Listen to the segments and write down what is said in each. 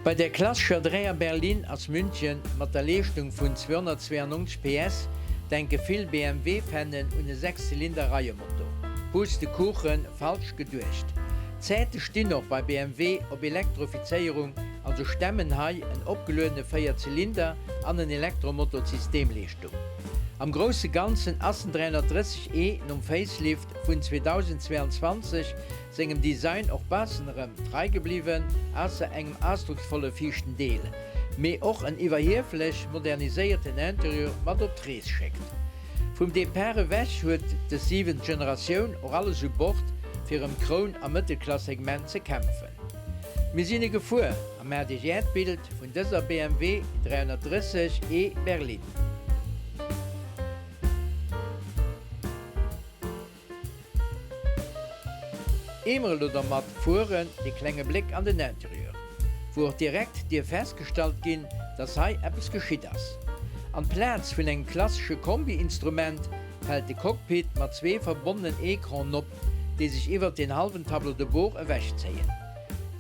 Bei der klassescher Dräier Berlin ass München mat der Leeschtung vun 292 PS denke vill BMW-Fannen un e Sechszylinder-Reiemotor. Pustekuchen, falsch geduecht. D'Zäite stinn och bei BMW op Elektrofizéierung, also stemmen hei en opgeluedene Véierzylinder an en Elektromotor d'Systemleeschtung. Am grousse Ganzen ass den 330 e nom Facelift vun 2022 sengem Design och baussen erëm trei gebliwwen, ausser engem ausdrocksvolle viischten Deel, mee och en iwwerhieflech moderniséierten Interieur mat op d'Rees schéckt. Vum Depart ewech huet dës siwent Generatioun och alles u Bord, fir ëm d'Kroun am Mëttelklass-Segment ze kämpfen. Mir sinn e gefuer a maacht iech äert Bild vun dëser BMW 330 e Berlin. Ehe mer elo dermat fueren, dee klenge Bléck an den Interieur, wou och direkt dierf festgestallt ginn, dass hei eppes geschitt ass. An d'Plaz vun engem klassesche Kombi-Instrument fält de Cockpit mat zwee verbonnenen Ecranen op, déi sech iwwert den hallwen Tableau de bord ewechzéien.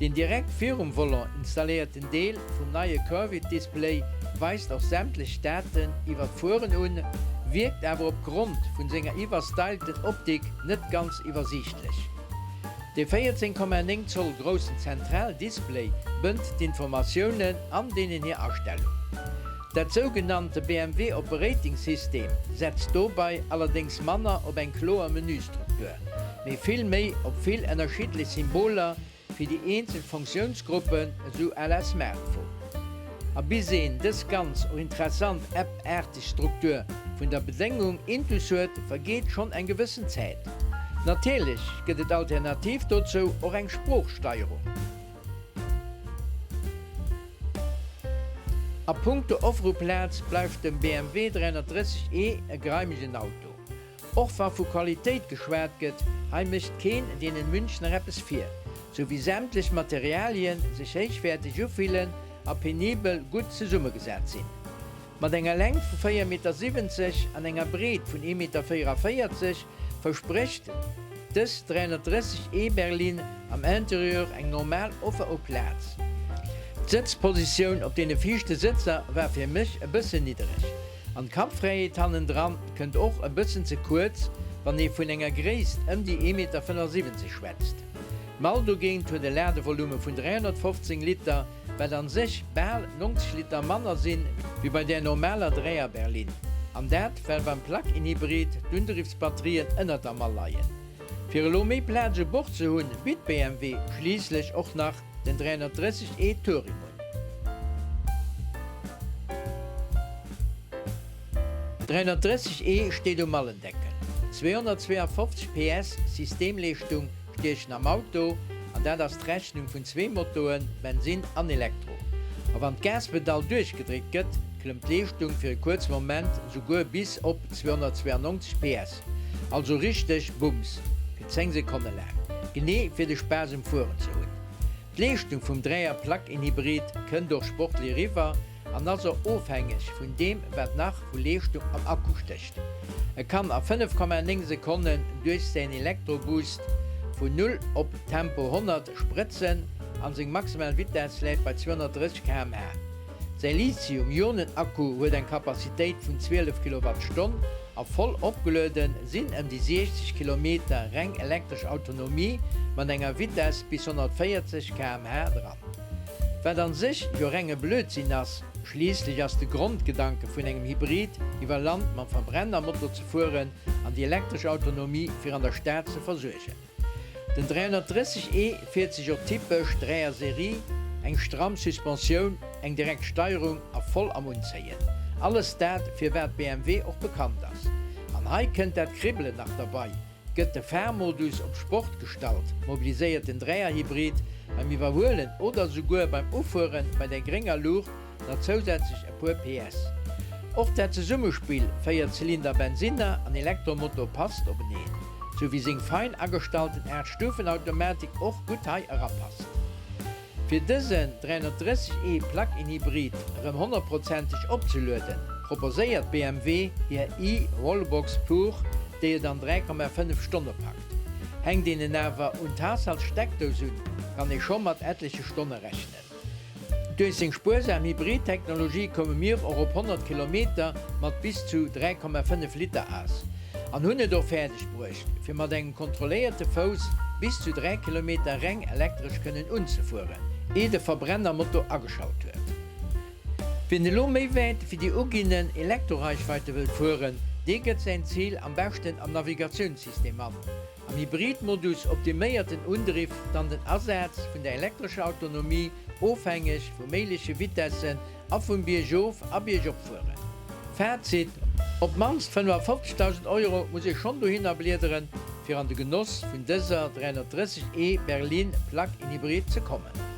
Deen direkt virum Volant installéierten Deel vum neie Curved Display weist och sämtlech Daten iwwer d'Fueren un, wierkt awer op Grond vun senger iwwerstylten Optik net ganz iwwersiichtlech. De 14,9 Zoll groussen Zentral-Display bënnt d'Informatiounen an deenen hir Astellung. Dat sougenannte BMW Operating System setzt dobei allerdéngs manner op eng kloer Menüstruktur, mee vill méi op vill ënnerschiddlech Symboler fir déi eenzel Funktiounsgruppen, esou à la Smartphone. A bis een dës ganz och interessant App-aarteg Struktur vun der Bedéngung intus huet, vergeet schonn eng gewëssen Zäit. Natierlech gëtt et alternativ dozou och eng Sproochsteierung. A punkto Offroad-Plaz bleift dem BMW 330 e e greimegen Auto. Och wa vu Qualitéit geschwat gëtt, hei mécht keen deenen Münchner eppes vir. Sou wéi sämtlech Materialien sech héichwäerteg ufillen a penibel gutt zesummegesat sinn. Mat enger Längt vu 4,70 Meter an enger Breet vun 1,44 Meter versprécht dës 330 e Berlin am Interieur eng normal Offer u Plaz. D'Sëtzpositioun op deene viischte Sëtzer war fir mech e bëssen niddereg an d'Kappfräiheet hannendran kënnt och e bëssen ze kuerz, wann ee vun enger Gréisst ëm déi 1,75 Meter schwätzt. D'Mall dogéint huet e Ladevolume vun 315 Liter, wat an sech bal 90 Liter manner sinn wéi bei där normaler Dräierberlin, an dat well beim Plug-in-Hybrid d'Undriffsbatterien ënnert der Mall leien. Fir elo méi Plaz u Bord ze hunn, bitt BMW schliisslech och nach den 330 e Touring un. 330 e steet um Mallendeckel, 252 PS Systemleeschtung, Stiechen am Auto, an dat ass d'Rechnung vun zwee Motoen, Bensin an Elektro. A wann d'Gaspedall duerchgedréckt gëtt, klëmmt d'Leeschtung fir e kuerze Moment souguer bis op 292 PS. Also richteg Bums fir 10 Sekonne laang, genee fir de Spaass um Fueren ze hunn. D'Leeschtung vum Dräier Plug-in-Hybrid kënnt och sportlech eriwwer, an ass och ofhängeg vun deem wat nach vu Leeschtung am Akku stécht. E kann a 5,9 Sekonnen duerch säin Elektroboost vun 0 op Tempo 100 sprëtzen an seng maximal Vitess läit bei 230 km/h. Säi Lithium-Ionen-Akku huet eng Kapazitéit vun 12 Kilowattstonn a voll opgelueden sinn ëm déi 60 Kilometer reng elektresch Autonomie mat enger Vitess bis 140 km/h dran. Wat an sech jo renge Blödsinn ass, schliisslech ass de Grondgedanke vun engem Hybrid iwwer Land mam Verbrennermotor ze fueren an déi elektresch Autonomie fir an der Stad ze versuergen. Den 330 e fiert sech och typesch Dräier Serie, eng stramm Suspensioun, eng direkt Steierung a voll am Unzéien. Alles dat fir wat BMW och bekannt ass. An hei kënnt dat Kribbelen nach derbei, Gëtt de Fahrmodus op Sport gestallt, mobiliséiert den Dräierhybrid beim Iwwerhuelen oder souguer beim Ufuere bei der grénger Luucht nach zousätzlech e puer PS. Och dat Zesummespill Véierzylinder Bensinner an Elektromotor passt openeen, sou wéi seng fein agestallten 8 Stufen-Automatik och gutt hei erapasst. Fir dësen 330 e Plug-in Hybrid erëm honnertprozenteg opzelueden, proposéiert BMW hir e-Wallbox Pur, déi et an 3,5 Stonne packt. Hänkt een en awer un d'Haushaltssteckdous un, kann ee scho mat etleche Stonne rechnen. Duerch seng spuersam Hybrid-Technologie koume mir och op 100 Kilometer mat bis zu 3,5 Liter aus an hunn et och fäerdeg bruecht, fir mat engem kontrolléierte Fouss bis zu 3 Kilometer reng elektresch kënnen unzefueren, ier de Verbrennermotor ageschalt huet. Wien elo méi wäit wéi déi uginnen Elektroreichweite wëllt fueren, dee gëtt säin Zil am beschten am Navigatiounssystem an. Am Hybrid-Modus optiméiert den Undriff dann den Asaz vun der elektrescher Autonomie, ofhängeg vu méigleche Vitessen a vum Biergof a Biergopfueren. Fazit, Op d'mannst 55.000 Euro muss ee schonn dohinner bliederen, fir an de Genoss vun dëser 330 e Berlin Plug-in Hybrid ze kommen.